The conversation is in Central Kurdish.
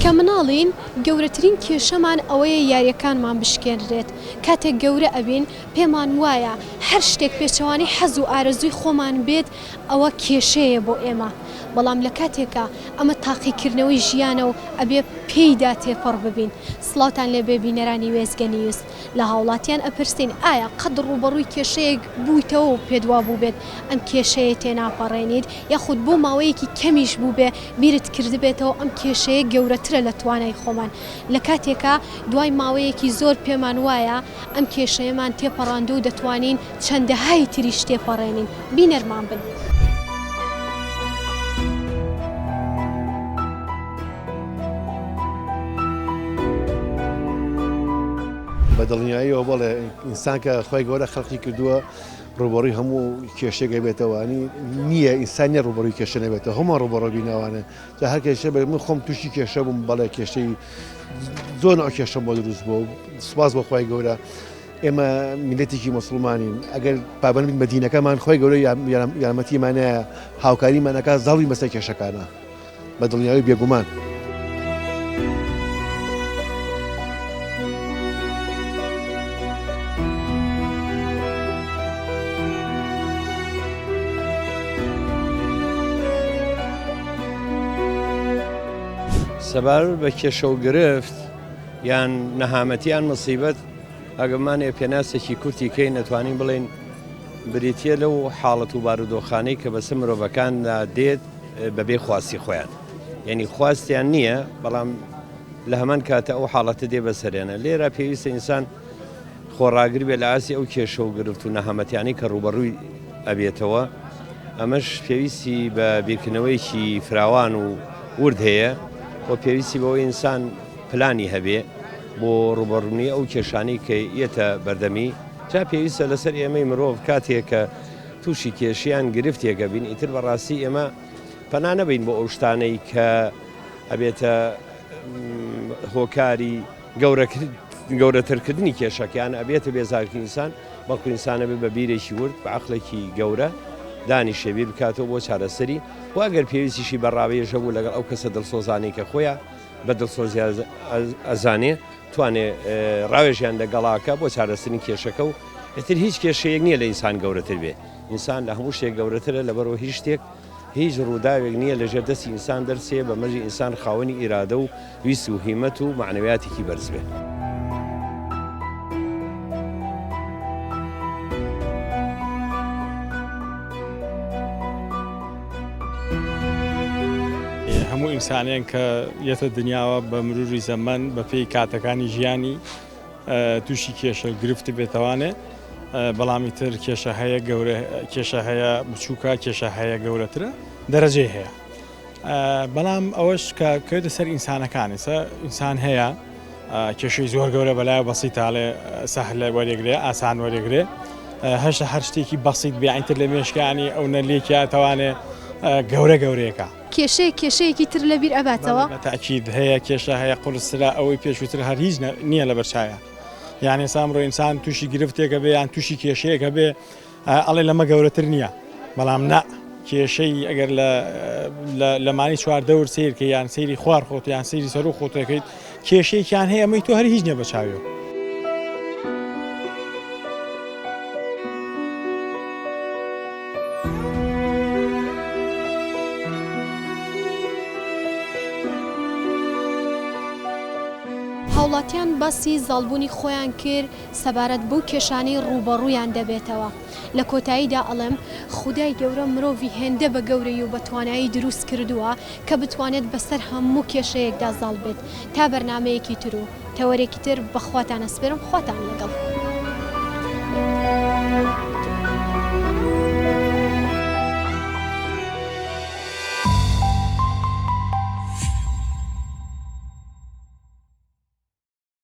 کە مناڵین گەورەترین کێشەمان ئەوەیە یاریەکانمان بشکێنرێت، کاتێک گەورە ئەبین پێمان وایە هەر شتێک پێچەوانەی حەز و ئارەزووی خۆمان بێت ئەوە کێشەیە بۆ ئێمە، بەڵام لە کاتێکا ئەمە تاقیکردنەوەی ژیانە و ئەبێ پێیدا تێپەڕ ببین. سڵاوتان لێبێ بینەرانی وێستگە نیوز. لە هاوڵاتیان ئەپرسین ئایا قەت ڕووبەڕووی کێشەیەک بوویتەوە و پێت وابووبێت ئەم کێشەیە تێناپەڕێنیت یاخود بۆ ماوەیەکی کەمیش بووبێ بیرت کردبێتەوە ئەم کێشەیە گەورەترە لە توانای خۆمان لە کاتێکا دوای ماوەیەکی زۆر پێمان وایە ئەم کێشەیەمان تێپەڕاندوو و دەتوانین چەندەهای تریش تێپەڕێنین بینەرمان بن. بە دڵنیاییەوە بەڵێ ئینسان کە خی گەورە خەڵکی کردووە ڕوبەڕی هەموو کێشێک بێتەوە ینی نییە ئینسان نیە ڕوبەڕوی کێشە نەبێتەوە هەمووان ڕوبەڕۆ بینەوانە جا هەر کێشە بێت من خۆم تووشی کێشە بووم بەڵێ کێشەی زۆر نوع کێشەم بۆ دروست بوو سوپاس بۆ خوای گەورە ئێمە میلەتێکی مسلمانین ئەگەر پابند بین بە دینەکەمان خۆی گەورە یارمەتیمانەیە هاوکاریمانەکە زاڵی بەسەر کێشەکانە بە دڵنیایی بێگومان. سەبارەت بە کێشە و گرفت یان نەهامەتی یان مصیبەت ئەگەمانێ پێناسێکی کورتی کەین ئەتوانین بڵێین بریتە لەو حاڵەت و بارودۆخانەی کە بەسەر مرۆڤەکاندا دێت بەبێ خواستی خۆیان یعنی خواستیان نییە بەڵام لە هەمان کاتە ئەو حاڵەتە دێ بەسەرێنە لێرە پێویستە ئینسان خۆڕاگر بێ لە ئاستی ئەو کێشە و گرفت و نەهامەتیانەی کە ڕووبەڕووی ئەبێتەوە، ئەمەش پێویستی بە بیرکردنەوەیەکی فراوان و ورد هەیە و پێویستی بەوەی ئینسان پلانی هەبێ بۆ ڕووبەڕوونی ئەو کێشانەی کە یەتە بەردەمی، جا پێویستە لەسەر ئێمەی مرۆڤ کاتێک کە تووشی کێشە یان گرفتێک ئەبین ئیتر بەڕاستی ئێمە پەنا نەبەین بۆ ئەو شتانەی کە ئەبێتە هۆکاری گەورەترکردنی کێشەکە یان ئەبێتە بێزارکردنی ئینسان، بەڵکو ئینسان ئەبێت بە بیرێکی ورد، بە عەقڵێکی گەورە دانیشێ بیر بکاتەوە بۆ چارەسەری و ئەگەر پێویستیشی بە ڕاوێژ هەبوو لەگەڵ ئەو کەسە دڵسۆزانەی کە خۆیان بە دڵسۆزی ئەزانێ توانێ ڕاوێژیان لەگەڵاکە بۆ چارەسەری کێشەکە و ئیتر هیچ کێشەیەک نییە لە ئینسان گەورەتر بێ ئینسان لە هەموو شتێک گەورەترە لەبەرەوە هیچ شتێک هیچ ڕووداوێک نییە لەژێر دەستی ئینسان دەرچێ بە مەرجی ئینسان خاوەنی ئیرادە و ویست و هیمەت و مەعنەویاتێکی بەرز بێ. هەموو ئینسانێک کە یەتە دنیاوە بە مروری زەمەن بە پێی کاتەکانی ژیانی تووشی کێشە و گرفت بێتەوانێ بەڵامی تر کێشە هەیە گەورە کێشە هەیە بچووکە کێشە هەیە گەورەترە دەرەجەی هەیە بەڵام ئەوەش کە کەوێتە سەر ئینسانەکان ئێستا ئینسان هەیە کێشەی زۆر گەورە بەلای بەسیتاڵێ سەهلە وەرێگرێ ئاسان وەرێگرێ هەشتا هەر شتێکی بەسیت بیانتر لە مێشکانی ئەو نەلێکیا توانێ گەورە گەورەیەەکە کێشەیەک کێشەیەکی تر لە بیر ئەباتەوە؟ بە تەئکید هەیە کێشە هەیە قورسترە ئەوەی پێشووتر هەر هیچ نییە لەبەر چاویا یان ئێستا ئەمڕۆ ئینسان تووشی گرفتێکە بێ یان تووشی کێشەیەکە بێ ئەڵێ لەمە گەورەتر نییە بەڵام نا کێشەی ئەگەر لە لەمانی چواردەور سیرکە یان سەیری خوار خۆت یان سەیری سەر و خۆتەکەیت کێشەیەکیان هەیە ئەمەی تۆ هەر هیچ نییە بە چاویەوە. هاوڵاتیان باسی زاڵبوونی خۆیان کرد سەبارەت بەو کێشانەی ڕووبەڕوویان دەبێتەوە. لە کۆتاییدا ئەڵێم خودای گەورە مرۆڤی هێندە بە گەورەیی و بە توانایی دروست کردووە کە بتوانێت بەسەر هەموو کێشەیەکدا زاڵ بێت. تا بەرنامەیەکی تر و تەوەرێکی تر بە خواتان ئەسپێرم خواتان لەگەڵ.